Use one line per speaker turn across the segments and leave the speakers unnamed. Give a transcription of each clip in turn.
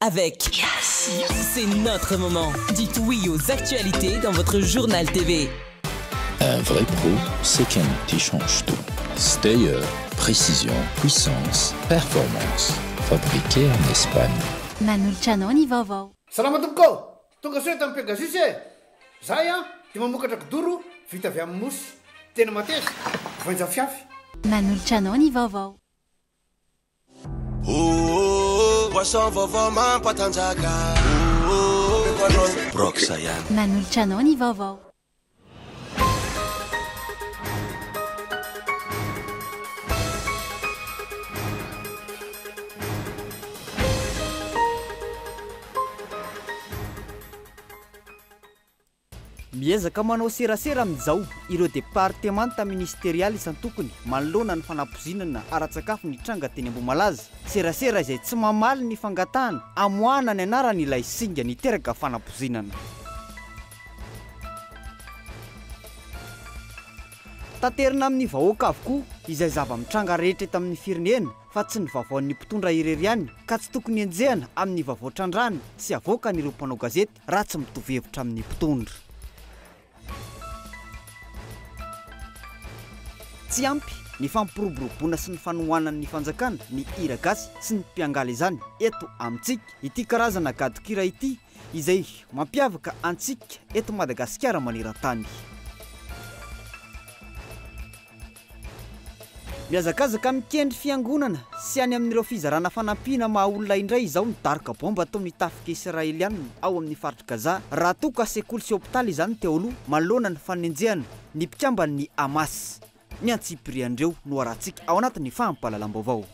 avec Yes. C'est notre moment. Dites oui aux actualités dans votre journal TV.
Un vrai pro, c'est qu'un outil change tout. Steyer, précision, puissance, performance. Fabriqué en Espagne.
Manolotra anao ny vaovao.
Salama tompoko ô! Tonga soa eto amin'ny Pegasus e! Zahay an dia mamokatra kidoro vita avy amin'ny mousse. Tena mateza, voainja fiafy.
Manolotra anao ny vaovao.
Ooh boisson vaovao mampatanjaka ooh Brox ihany.
Manolotra anao ny vaovao.
Miezaka manao serasera amin'izao ireo departemanta minisiterialy isan-tokony manoloana ny fanapoizinana ara-tsakafo nitranga teny Ambohimalaza. Serasera izay tsy mamaly ny fangatahana hamoahana ny anaran'ilay singa niteraka fanapoizinana. Taterina amin'ny vahoaka avokoa izay zava-mitranga rehetra eto amin'ny firenena fa tsy ny vaovaon'ny mpitondra irery ihany ka tsy tokony henjehana amin'ny vaovao trandrahana sy avoakan'ireo mpanao gazety raha tsy mitovy hevitra amin'ny mpitondra. Tsy ampy ny fampiroboroboana sy ny fanohanan'ny fanjakana ny hira gasy sy ny mpiangaly izany eto amintsika. Ity karazana gadon-kira ity izay mampiavaka antsika eto Madagasikara maneran-tany. Mihazakazaka mikendry fiangonana sy any amin'ireo fizarana fanampiana maha olona indray izao ny daroka baomba ataon'ny tafika Israeliana ao amin'ny faritr'i Gaza, raha toa ka sekoly sy hopitaly izany teo aloha manoloana ny fanenjehana ny mpikamban'ny Hamas. Ny antsipirian'ireo no arahantsika ao anatin'ny fampahalalam-baovao.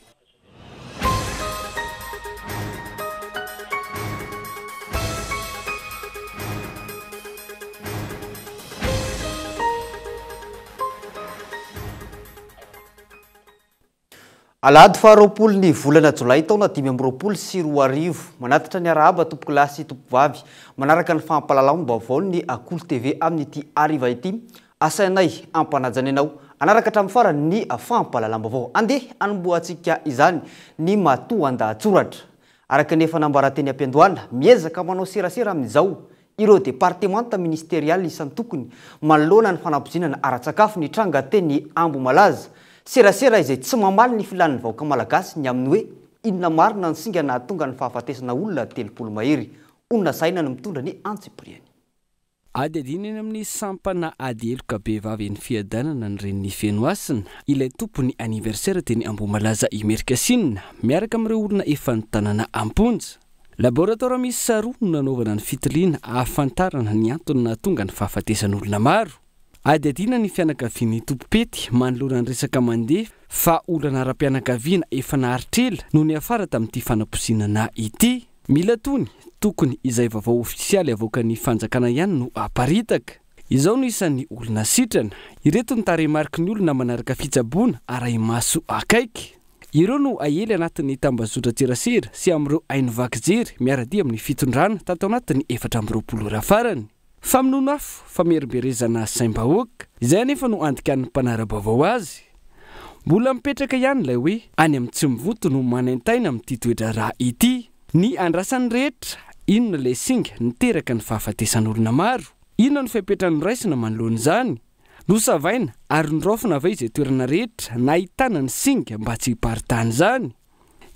Alahady faharoapolo ny volana jolay taona 2025. Manatitra ny arahaba tompokolahy sy tompokovavy manaraka ny fampahalalam-baovaon'ny Kolo TV amin'ity hariva ity. Asainay ampanajana ianao hanaraka hatramin'ny farany ny fampahalalam-baovao. Andeha hanombohantsika izany ny matoandahatsoratra. Araka ny efa nambara teny am-piandohana, miezaka manao serasera amin'izao ireo departemanta ministerialy isan-tokony manoloana ny fanampoizinana ara-tsakafo nitranga teny Ambohimalaza. Serasera izay tsy mamaly ny filan'ny vahoaka malagasy ny amin'ny hoe inona marina ny singa nahatonga ny fahafatesana olona 30 mahery. Olona saina ny mitondra ny antsipiriany.
Adihadiana eny amin'ny sampana ady heloka bevava eny Fiadanana ny renin'i Fenohasina, ilay tompon'ny anniversaire teny Ambohimalaza Imerikasinina, miaraka amin'ireo olona efa notanana am-ponja. Laboratoara miisa roa no nanaovana ny fitiliana ahafantarana ny antony nahatonga ny fahafatesan'olona maro. Adihadiana ny fianakavian'ny tompom-pety manoloana ny resaka mandeha fa olana ara-pianakaviana efa naharitra ela no niafara tamin'ity fanapoizinana ity. Mila tony, tokony izay vaovao ofisialy avoakan'ny fanjakana ihany no aparitaka. Izao no isan'ny olona sitrana. Ireto ny tarehimariky ny olona manaraka fitsaboana arahi-maso akaiky. Ireo no aely anatin'ny tambazotran-tserasera sy amin'ireo haino vaky jery miara-dia amin'ny fitondrana tato anatin'ny 24 ora farany. Famonoana afo, famerimberezana saim-bahoaka. Izay anefa no andikan'ny mpanara-baovao azy. Mbola mipetraka ihany ilay hoe any amin'ny tsy mivonto no manaintaina amin'ity toe-draharaha ity. Ny andrasan'ny rehetra, inona ilay singa niteraka ny fahafatesan'olona maro? Inona no fepetra noraisina manoloana izany? Nosavaina ary noraofina ve izay toerana rehetra nahitana ny singa mba tsy hiparitahan'izany?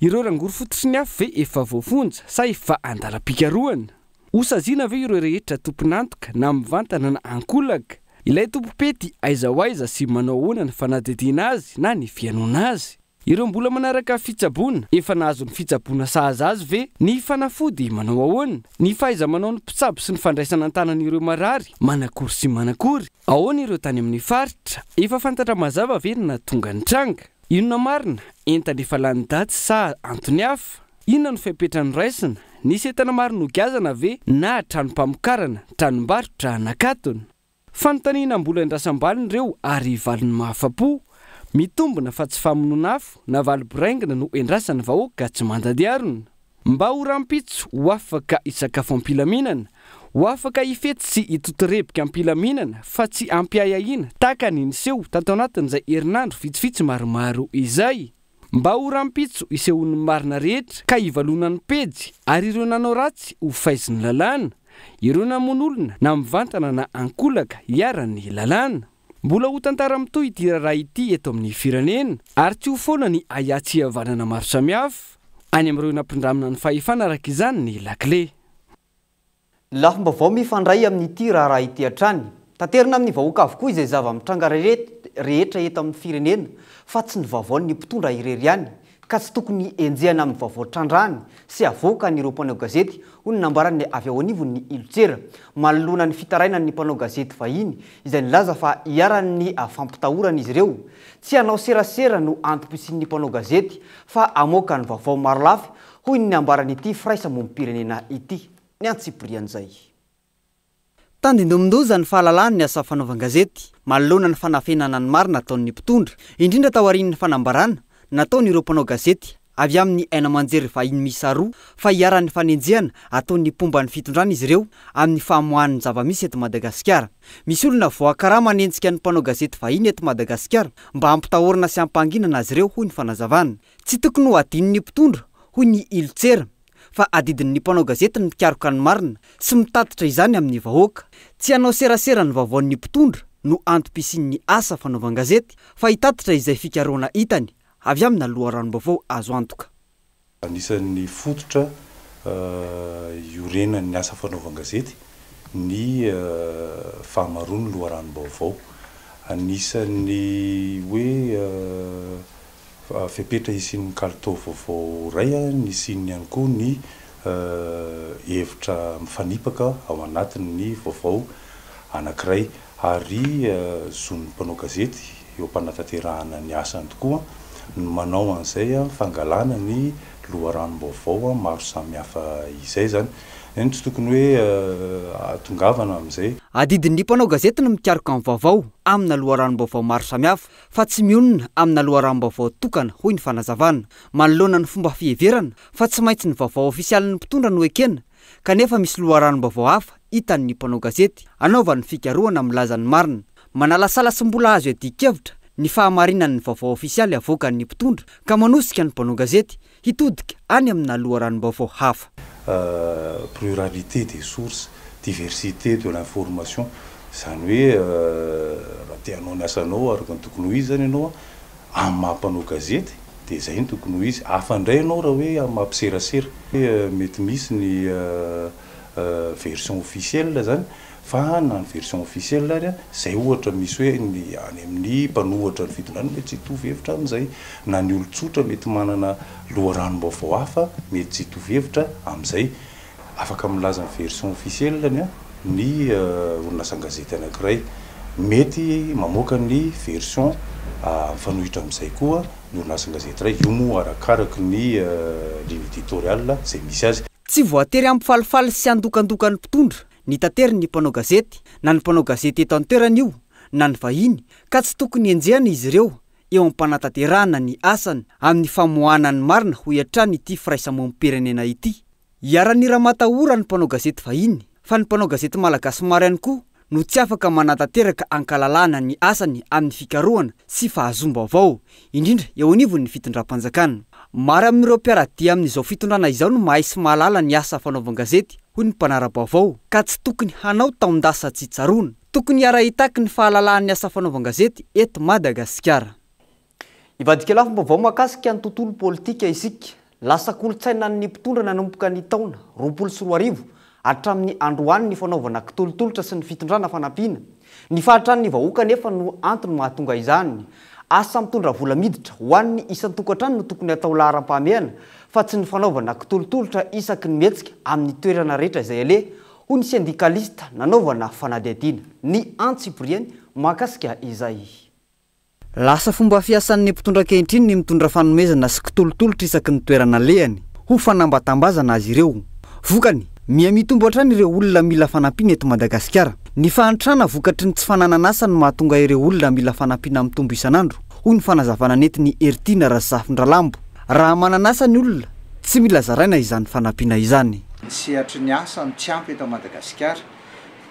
Ireo rangory fototry ny afo ve efa voafonja sa efa andalam-pikarohana? Hosaziana ve ireo rehetra tompon'antoka na mivantana na ankolaka? Ilay tompom-pety aiza ho aiza sy manao ahoana ny fanadihadiana azy na ny fihainoana azy? Ireo mbola manaraka fitsaboana, efa nahazo ny fitsaboana sahaza azy ve? Ny fanafody manao ahoana? Ny fahaiza-manaon'ny mpitsabo sy ny fandraisana an-tanana ireo marary manakory sy manakory? Ahoana ireo tany amin'ny faritra? Efa fantatra mazava ve ny nahatonga ny tranga? Inona marina? Entana efa lany daty sa antony hafa? Inona no fepetra noraisina? Nisy entana maro nogiazana ve na tranom-pamokarana, tranombarotra nakatona? Fanontaniana mbola endrasam-baliny ireo ary valiny mahafa-po. Mitombina fa tsy famonoana afo na valy boraingina no endrasan'ny vahoaka tsy mandady harona. Mba ho rahampitso ho afaka hisakafo am-pilaminana, ho afaka hifety sy hitotorebika am-pilaminana fa tsy ampiahiahiana tahaka ny niseho tato anatin'izay herinandro vitsivitsy maromaro izay. Mba ho rahampitso hisehoan'ny marina rehetra ka hivalonan'ny pejy ary ireo nanao ratsy ho faizin'ny lalàna. Ireo namono olona na mivantana na ankolaka hiharan'ny lalàna. Mbola ho tantara mitohy ity raharaha ity eto amin'ny firenena ary tsy ho foana ny ahiahy tsy hihavanana maro samihafa. Any amin'ireo nampindramina ny fahefana araka izany ny lakile.
Ny lafim-baovao mifandray amin'ity raharaha ity hatrany. Taterina amin'ny vahoaka avokoa izay zava-mitranga rehetra eto amin'ny firenena fa tsy ny vaovaon'ny mpitondra irery ihany ka tsy tokony henjehana amin'ny vaovao trandrahany sy avoakan'ireo mpanao gazety, hoy ny nambaran'ny avy ao anivon'ny Ilotera manoloana ny fitarainan'ny mpanao gazety vahiny izay nilaza fa iharan'ny fampitahorana izy ireo. Tsy hanao serasera no antom-pisian'ny mpanao gazety fa hamoaka ny vaovao marolafy, hoy ny nambaran'ity firaisamonim-pirenena ity. Ny antsipirian'izay. Tandindomin-doza ny fahalalahany ny asa fanaovan-gazety, manoloana ny fanafenana ny marina ataon'ny mpitondra, indrindra taorian'ny fanambarana nataon'ireo mpanao gazety avy amin'ny haino aman-jery vahiny miisa roa fa iharan'ny fanenjehana ataon'ny mpomba ny fitondrana izy ireo amin'ny famoahany ny zava-misy eto Madagasikara. Misy olona voakarama hanenjika ny mpanao gazety vahiny eto Madagasikara mba hampitahorana sy hampanginana azy ireo, hoy ny fanazavana. Tsy tokony ho adinon'ny mpitondra, hoy ny Ilotser, fa adidin'ny mpanao gazety ny mikaroka ny marina sy mitatitra izany amin'ny vahoaka. Tsy hanao serasera ny vaovaon'ny mpitondra no antom-pisian'ny asa fanaovan-gazety fa hitatitra izay fikarohana hitany avy amina loharanom-baovao azo antoka.
Anisan'ny fototra iorenan'ny asa fanaovan-gazety ny fahamaroan'ny loharanom-baovao. Anisan'ny hoe Fepetra hisian'ny kalitao vaovao iray, nisiany ihany koa ny hevitra mifanipaka ao anatin'ny vaovao anankiray ary zon'ny mpanao gazety eo am-panatanterahana ny asany tokoa ny manao an'izay fangalana ny loharanom-baovao maro samihafa izay izany. Eny, tsy tokony hoe ahatongavana amin'izay.
Adidin'ny mpanao gazety ny mikaroka ny vaovao amina loharanom-baovao maro samihafa fa tsy mionona amina loharanom-baovao tokana, hoy ny fanazavana, manoloana ny fomba fiheverana fa tsy maintsy ny vaovao ofisialin'ny mpitondra no ekena kanefa misy loharanom-baovao hafa hitan'ny mpanao gazety anaovany fikarohana milaza ny marina. Manalasala sy mbola azo iadian-kevitra ny fahamarinan'ny vaovao ofisialy avoakan'ny mpitondra ka manosika ny mpanao gazety hitodika any amina loharanom-baovao hafa.
Pluralité des sources, diversité de l'information, izany hoe raha te hanao ny asanao araka ny tokony ho izy izany ianao amin'ny maha mpanao gazety dia izay no tokony ho izy. Hafa indray ianao raha hoe amin'ny maha mpiserasera. Mety misy ny version officielle izany Fa na ny version officielle ary, izay ohatra misy hoe ny any amin'ny mpanohatra ny fitondrana mety tsy hitovy hevitra amin'izay, na ny olon-tsotra mety manana loharanom-baovao hafa mety tsy hitovy hevitra amin'izay. Afaka milaza ny version officielle-ny ny orinasan-gazety anankiray. Mety mamoaka ny version mifanohitra amin'izay koa ny orinasan-gazety iray. Io moa arakaraky ny ligne éditoriale izay misy azy.
Tsy voatery hampifalifaly sy handokandoka ny mpitondra ny taterin'ny mpanao gazety, na ny mpanao gazety eto an-toerana io na ny vahiny, ka tsy tokony henjehana izy ireo eo am-panatanterahana ny asany amin'ny famoahana ny marina, hoy hatrany ity firaisamonim-pirenena ity. Iharan'ny ramatahora ny mpanao gazety vahiny, fa ny mpanao gazety malagasy maro ihany koa no tsy afaka manatanteraka ankalalahana ny asany amin'ny fikarohana sy fahazoam-baovao, indrindra eo anivon'ny fitondram-panjakana. Maro amin'ireo mpiara-dia amin'izao fitondrana izao no mahay sy mahalala ny asa fanaovan-gazety, hoy ny mpanara-baovao, ka tsy tokony hanao taon-dasa tsy tsaroana. Tokony hiara-hitaky ny fahalalahan'ny asa fanaovan-gazety eto Madagasikara. Hivadika lafim-baovao mahakasika ny tontolo politika isika. Lasa kolontsainan'ny mpitondra nanomboka ny taona 2020 hatramin'ny androany ny fanaovana kitolotolotra sy ny fitondrana fanampiana. Ny fahatran'ny vahoaka anefa no antony mahatonga izany. Asa mitondra vola miditra ho an'ny isan-tokantrano no tokony hatao laharam-pahamehana fa tsy ny fanaovana kitolotolotra isaky ny mihetsika amin'ny toerana rehetra izay aleha, hoy ny sendikalista nanaovana fanadihadiana. Ny antsipiriany mahakasika izay. Lasa fomba fiasan'ny mpitondra ankehitriny ny mitondra fanomezana sy kitolotolotra isaky ny toerana alehany, ho fanambatambazana azy ireo. Vokany, miha mitombo hatrany ireo olona mila fanampiana eto Madagasikara. Ny fahantrana vokatry ny tsy fananan'asa no mahatonga ireo olona mila fanampiana mitombo isan'andro, hoy ny fanazavana nentin'i Heritiana Razafindralambo. Raha manan'asa ny olona, tsy mila zaraina izany fanampiana izany.
Ny sehatry ny asa no tsy ampy eto Madagasikara.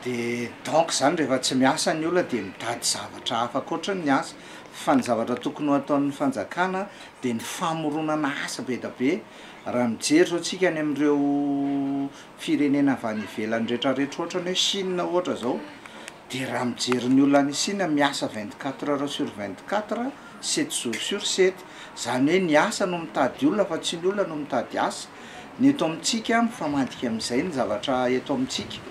Dia donc izany rehefa tsy miasa ny olona dia mitady zavatra hafa ankoatry ny asa.
Fa ny zavatra tokony ho ataon'ny fanjakana dia ny famoronana asa be da be. Raha mijery zao tsika any amin'ireo firenena avy any ivelany retraretra ohatrany hoe Chine ohatra zao dia raha mijery ny olona any Chine miasa 24 heures sur 24, sept jours sur sept. Zany hoe ny asa no mitady olona fa tsy ny olona no mitady asa. Ny eto amintsika mifamadika amin'izay ny zavatra eto amintsika.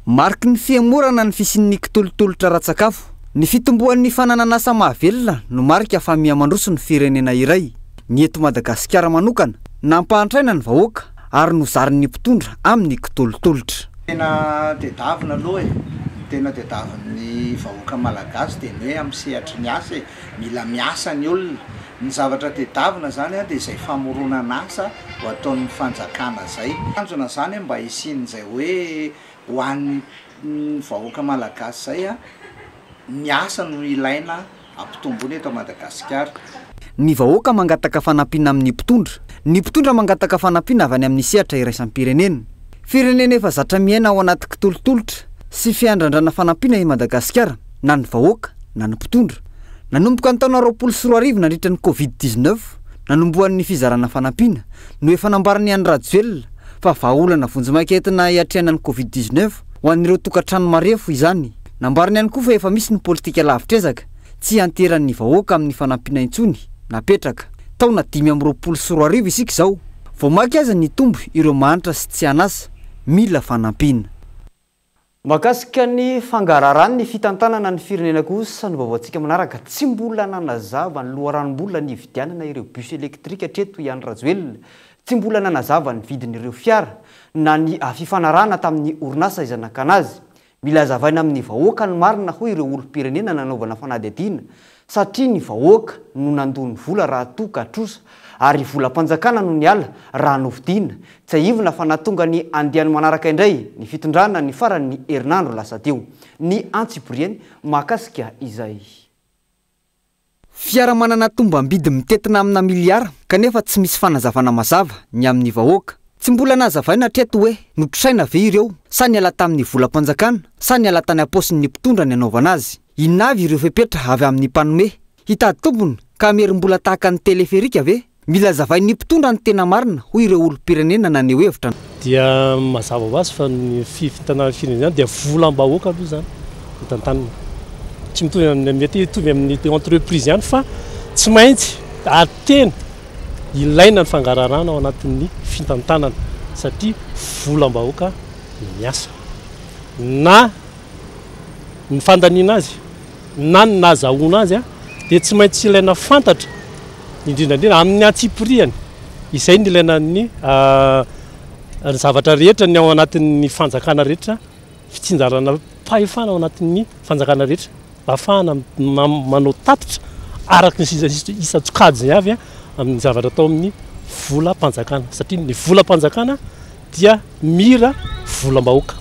Mariky ny fihemorana ny fisian'ny kitolotolotra ara-tsakafo. Ny fitomboan'ny fananan'asa mahavelona no marika fa miha-mandroso ny firenena iray. Ny eto Madagasikara manokana, nampahantraina ny vahoaka ary nozarin'ny mpitondra amin'ny kitolotolotra.
Tena tedavina aloha e! Ny tena tedavin'ny vahoaka malagasy dia ny hoe amin'ny sehatry ny asa e! Mila miasa ny olona. Ny zavatra tedavina izany dia izay famoronan'asa ho ataon'ny fanjakana izay. Tanjona izany mba hisian'izay hoe ho an'ny vahoaka malagasy izay, ny asa no ilaina ampitomboina eto Madagasikara.
Ny vahoaka mangataka fanampiana amin'ny mpitondra, ny mpitondra mangataka fanampiana avy any amin'ny sehatra iraisam-pirenena. Firenena efa zatra miaina ao anaty kitolotolotra sy fiandrandrana fanampiana i Madagasikara, na ny vahoaka na ny mpitondra. Nanomboka ny taona 2020 nandritra ny Covid 19, nanombohan'ny fizarana fanampiana, no efa nambaran'i Andry Rajoelina fa vahaolana vonjimaika entina hiatrehana ny Covid 19 ho an'ireo tokantrano marefo izany. Nambarany ihany koa fa efa misy ny politika lavitr'ezaka tsy hianteran'ny vahoaka amin'ny fanampiana intsony napetraka. Taona 2025 isika izao, vao mainka aza nitombo ireo mahantra sy tsy an'asa, mila fanampiana. Mahakasika ny fangaraharan'ny fitantanana ny firenena kosa ny vaovaontsika manaraka. Tsy mbola nanazava ny loharanom-bola nividianana ireo bus électrique hatreto i Andry Rajoelina. Tsy mbola nanazava ny vidin'ireo fiara na ny fifanarahana tamin'ny orinasa izay nakana azy. Mila hazavaina amin'ny vahoaka ny marina hoy ireo olom-pirenena nanaovana fanadihadiana satria ny vahoaka no nandoa ny vola raha toa ka trosa ary volam-panjakana no niala raha novidiana. Tsiahivina fa nahatonga ny andiany manaraka indray ny fitondrana ny faran'ny herinandro lasa teo. Ny antsipiriany mahakasika izay. Fiara manana tombam-bidy mitentina amina miliara kanefa tsy misy fanazavana mazava ny amin'ny vahoaka. Tsy mbola nazavaina hatreto hoe notrosaina ve ireo sa niala tamin'ny volam-panjakana sa niala tany am-paosin'ny mpitondra ny hanaovana azy. Inona avy ireo fepetra avy amin'ny mpanome? Hitady tompony ka hamerim-bola tahaka ny teleferika ve? Mila azavain'ny mpitondra ny tena marina, hoy ireo olom-pirenena naneho hevitra.
Dia mazava ho azy fa ny fitantanana firenena izany dia volam-bahoaka aloha izany no tantanina. Tsy mitovy amin'ny, mety hitovy amin'ny entreprise ihany fa tsy maintsy ary tena ilaina ny fangaraharaana ao anatin'ny fitantanana satria volam-bahoaka no miasa. Na ny fandaniana azy na ny nahazahoana azy dia tsy maintsy ilaina fantatra indrindra indrindra amin'ny antsipiriany, izay no ilaina ny ny zavatra rehetra ny ao anatin'ny fanjakana rehetra, fitsinjarana fahefana ao anatin'ny fanjakana rehetra mba ahafahana manao tatitra araka ny isan-tsokajiny avy amin'ny zavatra atao amin'ny volam-panjakana satria ny volam-panjakana dia mira volam-bahoaka.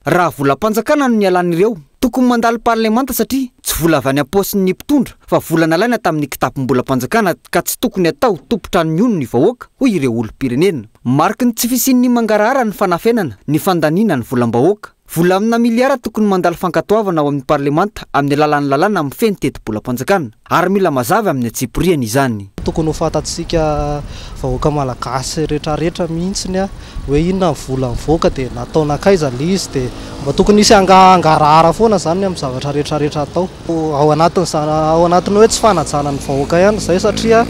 Raha volam-panjakana no nialan'ireo, tokony mandalo parlemanta satria tsy vola avy any am-paosin'ny mpitondra fa vola nalaina tamin'ny kitapom-bolam-panjakana ka tsy tokony atao tompon-trano mihono ny vahoaka, hoy ireo olom-pirenena. Mariky ny tsy fisian'ny mangarahara ny fanafenana ny fandaniana ny volam-bahoaka. Vola amina miliara tokony mandalo fankatoavana ao amin'ny parlemanta amin'ny alalan'ny lalàna mifehy ny tetibolam-panjakana ary mila mazava amin'ny antsipiriany izany.
Tokony ho fantatsika vahoaka malagasy retraretra mihitsiny hoe inona ny vola mivoaka dia natao nankaiza ilay izy dia mba tokony hisy hangarahara foana izany amin'ny zavatra retraretra atao. Ao anatin'izany ao anatin'ny hoe tsy fanajana ny vahoaka ihany izay satria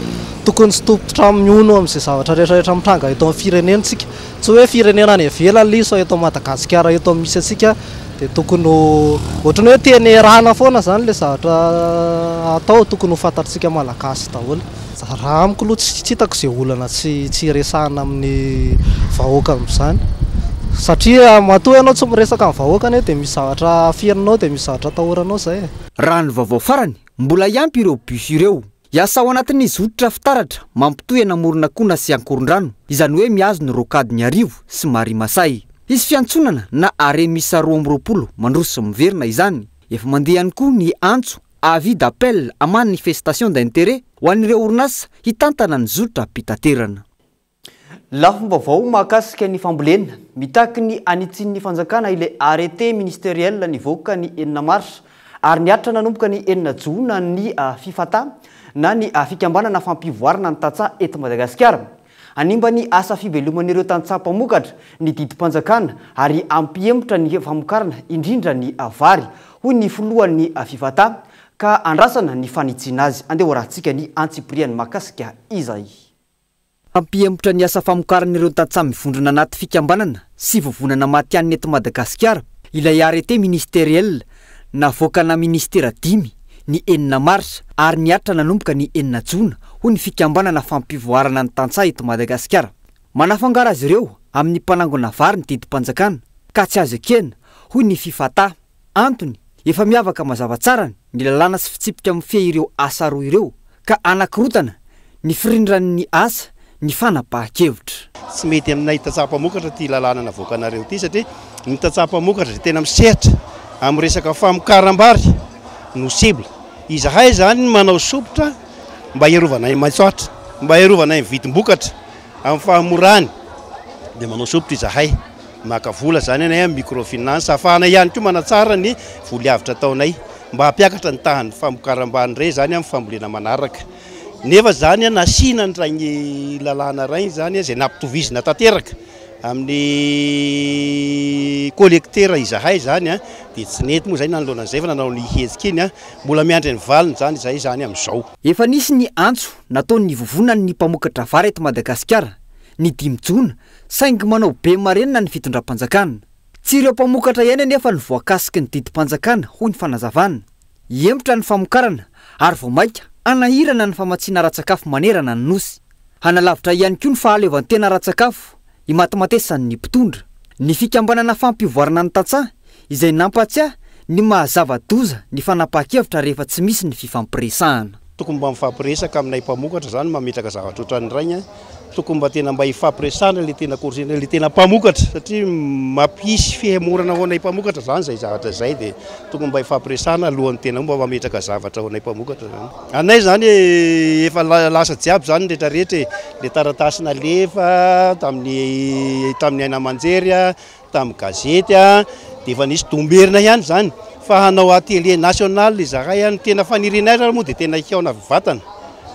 tokony tsy tompon-trano mihono amin'izay zavatra retraretra mitranga eto amin'ny firenena isika. Tsy hoe firenena any ivelany ilay izy fa eto Madagasikara eto misy antsika dia tokony ho ohatran'ny hoe tenerana foana izany ilay zavatra atao, tokony ho fantatr'tsika Malagasy daholo. Raha amiko aloha tsy hitako izay olana tsy tsy hiresahana amin'ny vahoaka amin'izany satria matoa ianao tsy miresaka amin'ny vahoaka anie dia misy zavatra afieninao dia misy zavatra atahoranao izay e.
Raha ny vaovao farany, mbola hiampy ireo bus ireo. Hiasa ao anatin'ny zotra fitaratra mampitohy an'Amoronakona sy Ankorondrano, izany hoe mihazo ny Rocade Iarivo sy Marie Masay. Hisy fiantsonana na arrêt miisa 22 mandroso sy miverina izany. Efa mandeha ihany koa ny antso avis d'appel à manifestation d'intérêt ho an'ireo orinasa hitantana ny zotram-pitaterana. Lafim-baovao mahakasika ny fambolena. Mitaky ny hanitsian'ny fanjakana ilay arrêté ministériel nivoaka ny 6 marsa. Ary niaritra nanomboka ny enina jona ny Fifata na ny fikambanana fampivoarana ny tantsaha eto Madagasikara. Hanimba ny asa fiveloman'ireo tantsaha mpamokatra ny didim-panjakana ary hampihemotra ny famokarana indrindra ny vary, hoy ny filohan'ny Fifata, ka andrasana ny fanitsiana azy. Andeha hoarahantsika ny antsipiriany mahakasika izay. Hampihemotra ny asa famokaran'ireo tantsaha mivondrona anaty fikambanana sy vovonana matihanina eto Madagasikara ilay arrêté ministériel navoakana minisitera dimy ny enina marsa ary nihatra nanomboka ny enina jona, hoy ny fikambanana fampivoarana ny tantsaha eto Madagasikara. Manafangaro azy ireo amin'ny mpanangona vary ny didim-panjakana ka tsy azo ekena, hoy ny Fifata. Antony, efa miavaka mazava tsara ny lalàna sy fitsipika mifehy ireo asa roa ireo ka anakorontana ny firindran'ny asa ny fanapahan-kevitra.
Tsy mety aminay tantsaha mpamokatra ity lalàna navoakanareo ity satria ny tantsaha mpamokatra dia tena misehatra amin'ny resaka famokaram-bary no cible. Izahay izany manao sompitra mba hiarovana ny maitsoahitra, mba hiarovana ny vidim-bokatra amin'ny fahamorany dia manao sompitra izahay. Maka vola izany anay amin'ny microfinance ahafahana ihany koa manatsara ny voly avotra ataonay mba hampiakatra ny tahan'ny famokaram-bary indray izany amin'ny fambolena manaraka. Nefa izany nasiana an'ireny lalàna ireny izany izay nampitovizina tanteraka amin'ny collecteur izahay izany dia tsy nety moa izay nanoloana an'izay fa nanao ny hetsika iny. Mbola miandry ny valiny izany izahay izany amin'izao.
Efa nisy ny antso nataon'ny vovonan'ny mpamokatra vary eto Madagasikara ny dimy jona saingy manao be marenina ny fitondram-panjakana. Tsy ireo mpamokatra ihany anefa no voakasiky ny didim-panjakana, hoy ny fanazavana. Hihemotra ny famokarana ary vao mainka hanahirana ny famatsiana ara-tsakafo manerana ny Nosy. Hanalavitra ihany koa ny fahaleovantena ara-tsakafo imatimatesan'ny mpitondra. Ny fikambanana fampivoarana ny tantsaha izay nampatsiahy ny maha zava-doza ny fanapahan-kevitra rehefa tsy misy ny fifampiresahana.
Tokony mba mifampiresaka aminay mpamokatra zany mametraka zavatra ohatran'ireny an! Tokony mba tena mba hifampiresahana le tena coordonner le tena mpamokatra satria mampisy fihemorana ho anay mpamokatra zany zay zavatra zay de tokony mba hifampiresahana alohan'ny tena mba mametraka zavatra ho anay mpamokatra zany. Anay zany efa lasa jiaby zany ny retraretra e! Le taratasy nalefa tamin'ny tamin'ny haino aman-jery an, tamin'ny gazety dia efa nisy domberina ihany izany fa hanao atelier national izahay, ny tena fanirianay ary moa dia tena hihaona vatana,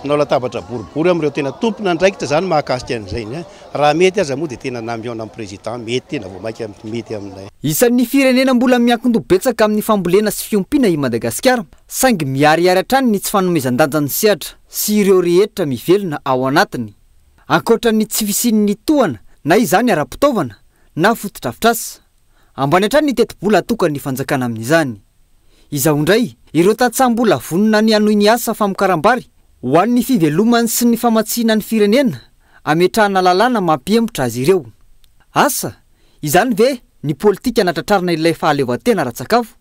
hanao latabatra boribory amin'ireo tena tompon'andraikitra izany mahakasika an'izay, raha mety aza moa dia tena na mihaona amin'ny président mety tena vao mainka mety aminay.
Isan'ny firenena mbola miankin-doha betsaka amin'ny fambolena sy fiompiana i Madagasikara, saingy miharihary hatrany ny tsy fanomezan-danja ny sehatra sy ireo rehetra mivelona ao anatiny. Ankoatra ny tsy fisian'ny tohana na izany ara-pitaovana na fotodrafitrasa. Ambany hatrany ny tetibola atokan'ny fanjakana amin'izany. Izao indray, ireo tantsaha mbola vonona ny hanohy ny asa famokaram-bary ho an'ny fivelomany sy ny famatsiana ny firenena, ametrahana lalàna mampihemotra azy ireo. Asa, izany ve ny politika anatratrarana ilay fahaleovantena ara-tsakafo?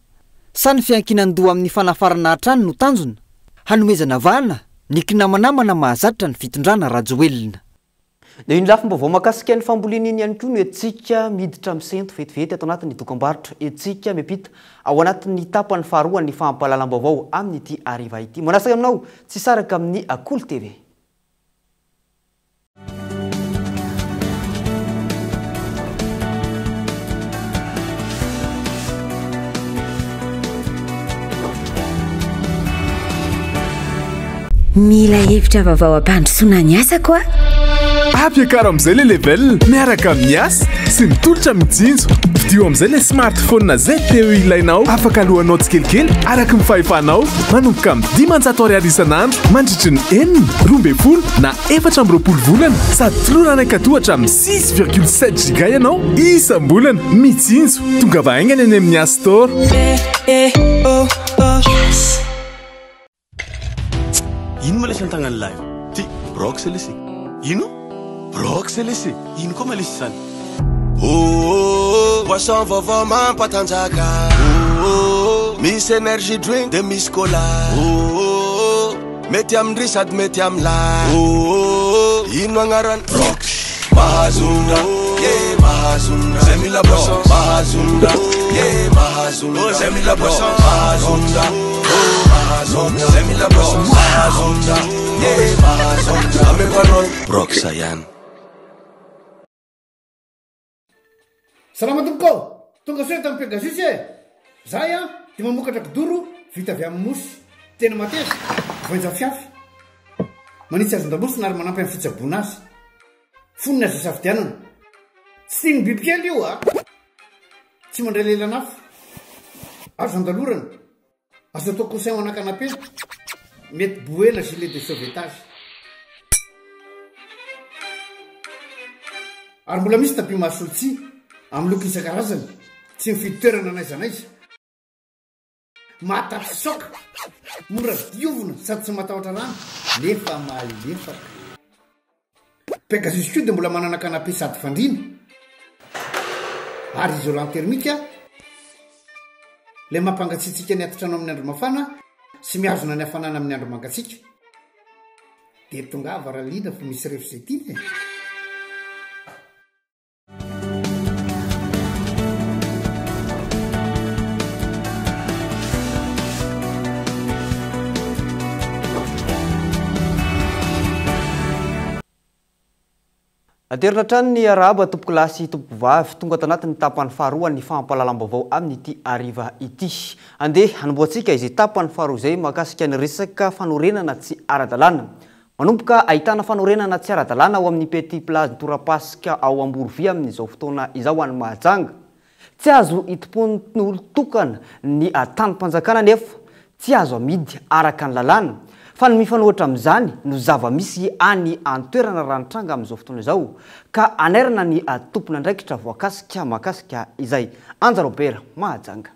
Sa ny fiankinan-doha amin'ny fanafarana hatrany no tanjona? Hanomezana vahana ny kinamanamana mahazatra ny fitondrana Rajoelina. Dia iny lafim-baovao mahakasika ny fambolena iny ihany koa no entintsika miditra misento vetivety ato anatin'ny dokambarotra entintsika miampita ao anatin'ny tapany faharoan'ny fampahalalam-baovao amin'ity hariva ity. Manasa anao tsy hisaraka amin'ny Kolo TV.
Mila hevitra vaovao hampandrosoana ny asako aho.
Ampiakaro amin'izay ilay level miaraka amin'ny Yas sy ny tolotra mitsinjo. Vidio amin'izay ilay smartphone ZTE ilainao afaka aloanao tsikelikely araka ny fahefanao manomboka amin'ny 500 ariary isan'andro mandritry ny enina, 12 na 24 volana sady tolorana ankato hatramin'ny 6,7 giga ianao isam-bolana. Mitsinjo, tongava haingana eny amin'ny Yas Store.
Yas. Ino ma lesy an-tagnan'lahy io? Ty brox lesy. Ino? Brox lesy. Ino koa ma lesy izany? Oh, boisson vaovao mampatanjaka. Oh, misy energy drink de misy cola. Oh, mety amin-dry sady mety amin'lahy. Oh, ino agnarany? Brox. Mahazonga, yeah, mahazonga. Zay mila boisson, mahazonga, yeah, mahazonga. Oh, zay mila boisson, mahazonga, oh, mahazonga. Zay mila boisson, mahazonga, yeah, mahazonga. Ameko anao, Brox ihany.
Salama tompoko ô! Tonga soa eto amin'ny Pegasus e! Zahay an, dia mamokatra kidoro. vita avy amin'ny mousse, tena mateza, voainja fiafy. Manitsy hazon-damosina ary manampy amin'ny fitsaboana azy. Fonony azo isafidianana. Tsy tian'ny bibikely io a! Tsy mandray lelan'afo. Azo andalorana. Azo atao coussin ho ana canapé. Mety bouée na gilet de sauvetage. Ary mbola misy tapis mahasolo tsihy, amin'ny loko isan-karazany. Tsy mifidy toerana n'aiza n'aiza. Mahatafitsoaka, mora diovina sady tsy matahotra rano nefa malefaka. Pegasus koa dia mbola manana canapé sady fandriana ary isolant thermique ilay mampangatsiatsiaka ny atitrano amin'ny andro mafana sy mihazona ny hafanana amin'ny andro mangatsiaka. Dia tongava raha liana fa misy ref izay tiana e!
Aterina hatrany ny arahaba tompokolahy sy tompokovavy tonga ato anatin'ny tapany faharoa ny fampahalalam-baovao amin'ity hariva ity. Andeha hanombohantsika izay tapany faharoa izay mahakasika ny resaka fanorenana tsy ara-dalàna. Manomboka ahitana fanorenana tsy ara-dalàna ao amin'ny Petit Plage Torapasika ao Amborovy amin'izao fotoana izao any Mahajanga. Tsy azo itompoan'olon-tokana ny tanim-panjakana nefa tsy azo amidy araka ny lalàna, fa ny mifanohitra amin'izany no zava-misy any an-toerana raha nitranga amin'izao fotoana izao, ka anairana ny tompon'andraikitra voakasika mahakasika izay. Anja Robert, Mahajanga.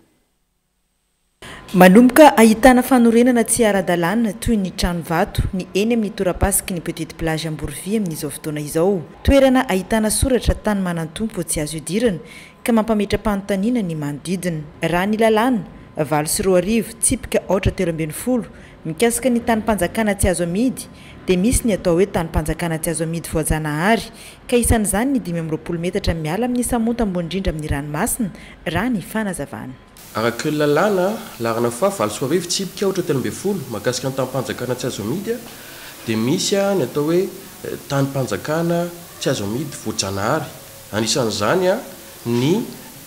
Manomboka ahitana fanorenana tsy ara-dalàna toy ny trano vato ny eny amin'ny torapasiky ny Petite Plage Amborovy amin'izao fotoana izao. Toerana ahitana soratra tany manan-tompo tsy azo idirana ka mampametra-panontaniana ny manodidina. Raha ny lalàna, 2008, tsipika aotra 13, mikasika ny tanim-panjakana tsy azo amidy dia misy ny atao hoe tanim-panjakana tsy azo amidy voajanahary ka isan'izany ny 25 metatra miala amin'ny samonta ambony indrindra amin'ny ranomasina raha ny fanazavana.
Araka ny lalàna, laharana faha 2008 tsipika aotra 13, mahakasika ny tanim-panjakana tsy azo amidy dia misy ny atao hoe tanim-panjakana tsy azo amidy voajanahary. Anisan'izany ny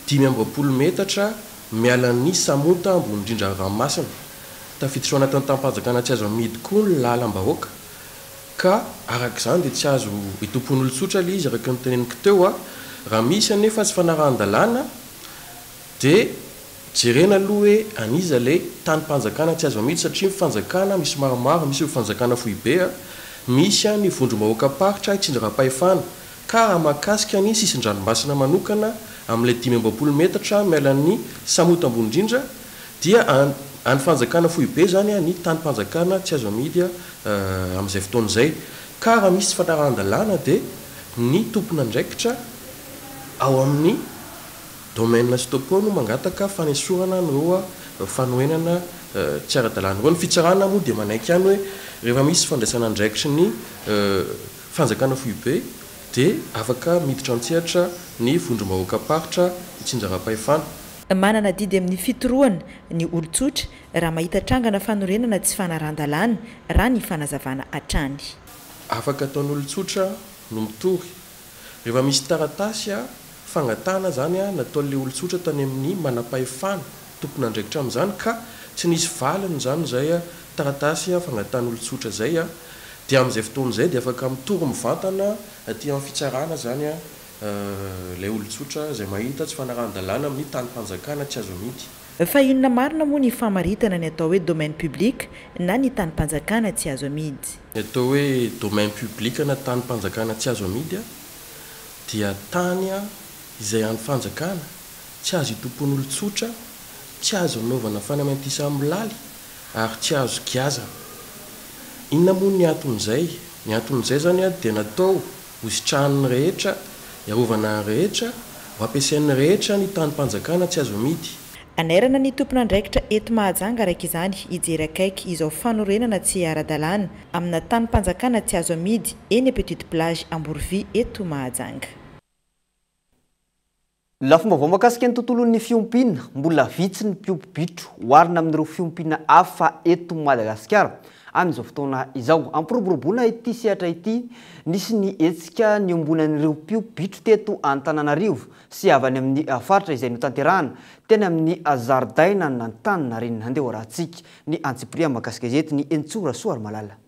25 metatra miala ny samonta ambony indrindra ranomasina. Tafiditra ao anatin'ny tanim-panjakana tsy azo amidy koa ny lalam-bahoaka ka araka izany dia tsy azo itompoan'olon-tsotra ilay izy araka ny noteneniko teo. Raha misy anefa tsy fanarahan-dalàna Dia jerena aloha hoe an'iza ilay tanim-panjakana tsy azo amidy satria ny fanjakana misy maromaro, misy ny fanjakana foibe a, misy ny vondrom-bahoakam-paritra itsinjaram-pahefana, ka raha mahakasika ny sisin-dranomasina manokana amin'ilay 25 metatra miala ny Samoto ambony indrindra dia an'ny fanjakana foibe izany ny tanim-panjakana tsy azo amidy amin'izay fotoana izay, ka raha misy tsy fanarahan-dalàna dia ny tompon'andraikitra ao amin'ny. Domaine sy topo no mangataka fanesorana an'ireo fanorenana tsy ara-dalàna ireo. Ny fitsarana moa dia manaiky ihany hoe rehefa misy fandraisana andraikitry ny fanjakana foibe dia afaka miditra an-tsehatra ny vondrom-bahoakam-paritra itsinjaram-pahefana.
Manana adidy amin'ny fitorohana ny olon-tsotra raha mahita trangana fanorenana tsy fanarahan-dalàna, raha ny fanazavana hatrany.
Afaka ataon'olon-tsotra no mitory Rehefa misy taratasy fangatahana izany nataon'ilay olon-tsotra tany amin'ny manam-pahefana tompon'andraikitra amin'izany ka tsy nisy valiny izany izay taratasy fangatahan'olon-tsotra izay dia amin'izay fotoana izay dia afaka mitory mivantana aty amin'ny fitsarana izany ilay olon-tsotra izay mahita tsy fanarahan-dalàna amin'ny tanim-panjakana tsy azo amidy.
Fa inona marina moa ny famaritana ny atao hoe domaine public na ny tanim-panjakana tsy azo amidy?
Ny atao hoe domaine public na tanim-panjakana tsy azo amidy dia tany izay an'ny fanjakana, tsy azo itompoan'olon-tsotra, tsy azo anaovana fanamaintisamolaly ary tsy azo giazana. Inona moa ny anton'izay? Ny anton'izay izany dia natao ho sitrahan'ny rehetra, hiarovana ny rehetra, ho ampiasain'ny rehetra ny tanim-panjakana tsy azo amidy.
Anairana ny tompon'andraikitra eto Mahajanga araka izany hijery akaiky izao fanorenana tsy ara-dalàna amina tanim-panjakana tsy azo amidy eny Petite Plage Amborovy eto Mahajanga.
Lafim-baovao mahakasika ny tontolon'ny fiompiana, mbola vitsy ny mpiompy bitro oharina amin'ireo fiompiana hafa eto Madagasikara. amin'izao fotoana izao. Ampiroboroboana ity sehatra ity, nisy ny hetsika niombonan'ireo mpiompy bitro teto Antananarivo sy avy any amin'ny faritra izay notanterahana teny amin'ny zaridainan'Antaninarenina. Andeha hoarahantsika ny antsipiriany mahakasika izay eto ny Entsoa Rasoarimalala.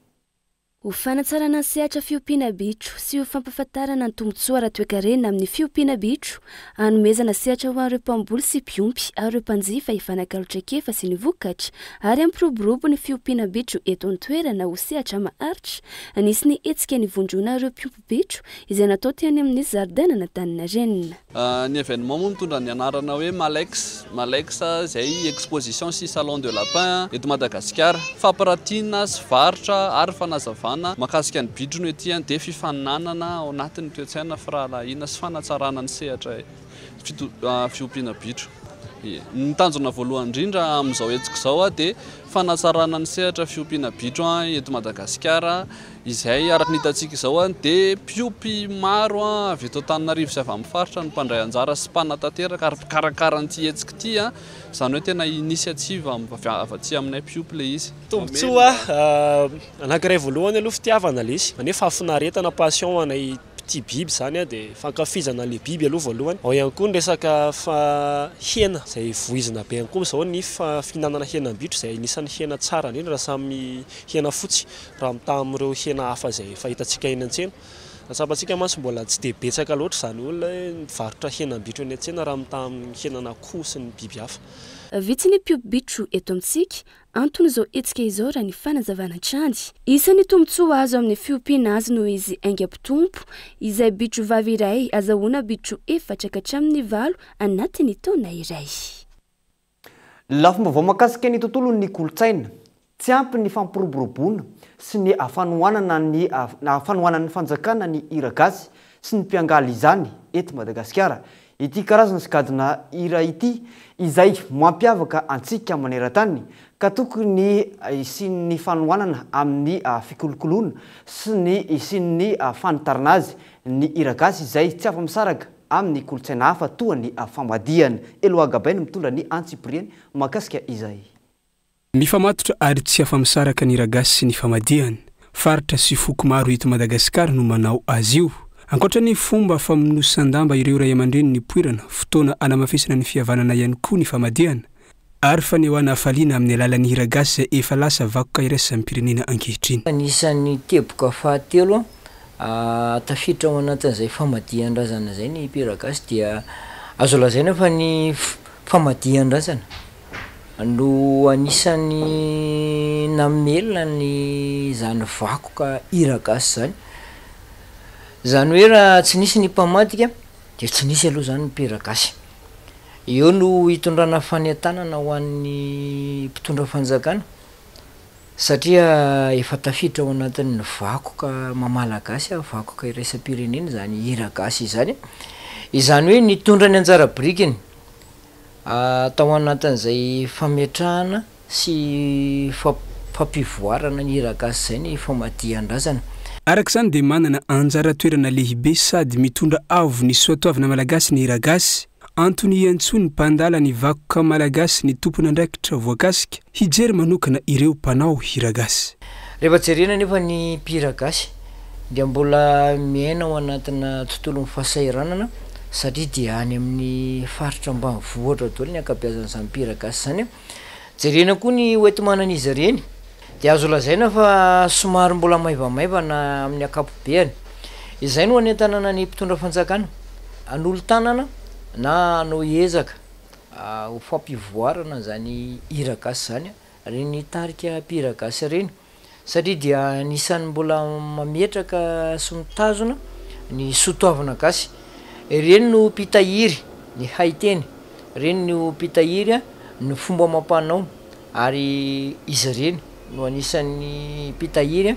Ho fanatsarana ny sehatra fiompiana bitro sy ho fampahafantarana ny tombontsoa ara-toekarena amin'ny fiompiana bitro, hanomezana sehatra ho an'ireo mpamboly sy mpiompy ary ireo mpanjifa hifanakalo traikefa sy ny vokatra ary hampiroborobo ny fiompiana bitro eto an-toerana ho sehatra maharitra, nisy ny hetsika nivondrona ireo mpiompy bitro izay natao teny amin'ny zaridainan'Antaninarenina.
Ny événement moa mitondra ny anarana hoe Malex, Malex izay exposition sy salon de lapin eto Madagasikara. Fampiratiana sy varotra ary fanazavana mahakasika ny bitro no ety dia fifaninanana ao anatin'ny toe-tsaina firahalahiana sy fanatsarana ny sehatra fiompiana bitro. Ny tanjona voalohany indrindra amin'izao hetsika izao dia fanatsarana ny sehatra fiompiana bitro eto Madagasikara. Izay araka ny hitantsika izao dia mpiompy maro avy eto Antananarivo sy avy amin'ny faritra no mpandray anjara sy mpanatanteraka ary mpikarakara an'ity hetsika ity. Izany hoe tena initiative avy aty aminay mpiompy ilay izy.
Tombontsoa anankiray voalohany aloha fitiavana ilay izy, izany hoe fahafinaretana, passion ho anay mpitia biby izany dia fankafizana an'ilay biby aloha voalohany. Ao ihany koa ny resaka hena izay voizina be ihany koa amin'izao ny fihinanana henam-bitro izay anisan'ny hena tsara indrindra raha samy hena fotsy. Raha mitaha amin'ireo hena hafa izay efa hitantsika eny an-tsena. Raha tsapantsika mantsy mbola tsy dia betsaka loatra izany olona hoe mivarotra henam-bitro eny an-tsena raha mitaha amin'ny henan'akoho sy ny biby hafa.
Vitsy ny mpiompy bitro eto amintsika, anton'izao hetsika izao raha ny fanazavana hatrany. Isan'ny tombontsoa azo amin'ny fiompiana azy noho izy haingam-pitombo, izay bitro vavy iray azahoana bitro efatra ka hatramin'ny valo anatin'ny taona iray.
Lafim-baovao mahakasika ny tontolon'ny kolontsaina. Tsy ampy ny fampiroboroboana sy ny fanohanana ny fanohanan'ny fanjakana ny hira gasy sy ny mpiangaly izany eto Madagasikara. Ity karazana sokajina hira ity izay mampiavaka antsika maneran-tany ka tokony hisian'ny fanohanana amin'ny fikolokoloana sy ny hisian'ny fanitarana azy ny hira gasy izay tsy afa-misaraka amin'ny kolontsaina hafa toa ny famadihana. Eloi Gabin no mitondra ny antsipiriany mahakasika izay.
Mifamatotra ary tsy afa-misaraka ny hiragasy sy ny famadihana. Faritra sy foko maro eto Madagasikara no manao azy io. Ankoatra ny fomba famonosan-damba ireo ray aman-dreny nipoirana, fotoana anamafisana ny fihavanana ihany koa ny famadihana. Ary fanehoana hafaliana amin'ny alalan'ny hira gasy izay efa lasa vakoka iraisam-pirenena ankehitriny.
Anisan'ny teboka fahatelo tafiditra ao anatin'izay famadihan-drazana izay ny mpihira gasy dia azo lazaina fa ny famadihan-drazana no anisan'ny namelona ny izany vakoka hira gasy izany. Izany hoe raha tsy nisy ny mpamadika dia tsy nisy aloha izany ny mpihira gasy. Eo no hitondrana fanentanana ho an'ny mpitondra fanjakana satria efa tafiditra ao anatin'ny vakoka maha malagasy, vakoka iraisam-pirenena izany hira gasy izany. Izany hoe nitondra ny anjara birikiny tao anatin'izay fametrahana sy fampivoarana ny hira gasy izay ny famadihan-drazana.
Araka izany dia manana anjara toerana lehibe sady mitondra avo ny soatoavina malagasy ny hira gasy. Antony hiantsoan'ny mpandala ny vakoka malagasy ny tompon'andraikitra voakasika hijery manokana ireo mpanao hira gasy.
Rehefa jerena anefa ny mpihira gasy dia mbola miaina ao anatina tontolon'ny fahasahiranana satria dia any amin'ny faritra ambanivohitra daholo ny ankabeazan'izany mpihira gasy izany. Jerena koa ny hoenti-manan'izy ireny dia azo lazaina fa somary mbola maivamaivana amin'ny ankapobeany. Izay no hanentanana ny mpitondra fanjakana hanolo-tanana na hanao ezaka ho fampivoarana an'izany hira gasy izany ireny tarika mpihira gasy ireny. Satria dia anisan'ny mbola mametraka sy mitazona ny soatoavina gasy. Ireny no mpitahiry ny haiteny, ireny no mpitahiry ny fomba amam-panao ary izy ireny no anisan'ny mpitahiry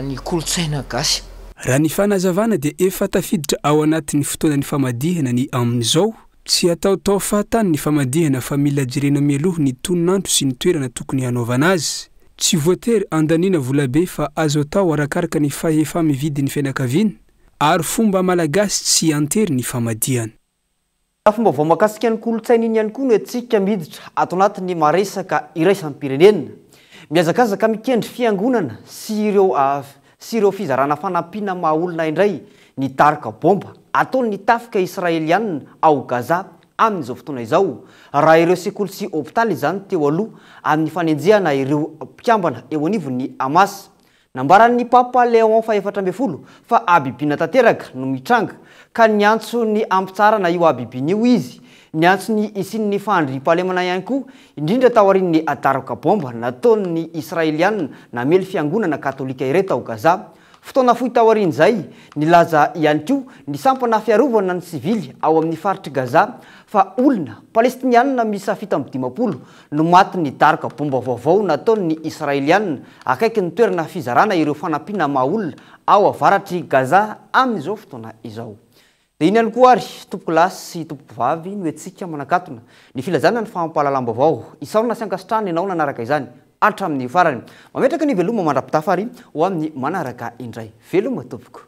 ny kolontsaina gasy.
Raha ny fanazavana dia efa tafiditra ao anatin'ny fotoanan'ny famadihana ny amin'izao. Tsy ataotao fahatany ny famadihana fa mila jerena mialoha ny tonon'andro sy ny toerana tokony hanaovana azy. Tsy voatery andaniana volabe fa azo atao arakaraka ny fahefa-mividin'ny fianakaviana ary fomba malagasy tsy antery ny famadihana.
Lafim-baovao mahakasika ny kolontsaina iny ihany koa no entintsika miditra ato anatin'ny maresaka iraisam-pirenena. Mihazakazaka mikendry fiangonana sy ireo sy ireo fizarana fanampiana maha olona indray ny daroka baomba ataon'ny tafika Israelianina ao Gaza amin'izao fotoana izao, raha ireo sekoly sy hopitaly izany teo aloha amin'ny fanenjehana ireo mpikambana eo anivon'ny Hamas. Nambaran'ny Papa Léon fahefatra ambin'ny folo fa habibiana tanteraka no mitranga, ka niantso ny hampitsaharana io habibiana io izy. Niantso ny hisian'ny fahandriampahalemana ihany koa, indrindra taorian'ny daroka baomba nataon'ny Israelianina namely fiangonana katolika iray tao Gaza. Fotoana fohy taorian'izay, nilaza ihany koa ny sampana fiarovana ny sivily ao amin'ny faritr'i Gaza fa olona Palestinianina miisa 57 no matin'ny daroka baomba vaovao nataon'ny Israelianina akaikin'ny toerana fizarana ireo fanampiana maha olona ao avaratr'i Gaza amin'izao fotoana izao. Dia iny ihany koa ary, tompokolahy sy tompokovavy, no hetsika manakatona ny filazana ny fampahalalam-baovao. Isaorana sy ankasitrahana ianao nanaraka izany hatramin'ny farany. Mametraka ny veloma mandra-pitafa ary ho amin'ny manaraka indray. Veloma tompoko.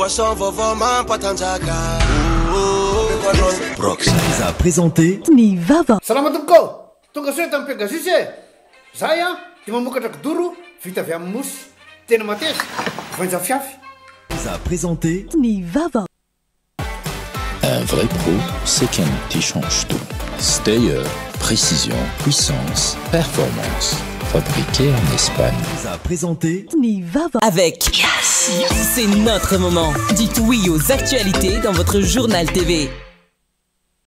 Boisson vaovao mampatanjaka.
Brox vous a présenté
Ny vaovao.
Salama tompoko ô! Tonga soa eto amin'ny Pegasus e! Zahay an, dia mamokatra kidoro vita avy amin'ny mousse. Tena mateza, voainjafiafy.
Vous a présenté
Ny vaovao.
Un vrai pro, c'est qu'un outil change tout. Steyer, précision, puissance, performance. Fabriqué en Espagne.
Vous a présenté
Ny vaovao.
Avec C'est notre moment. Dites oui aux actualités dans votre journal TV.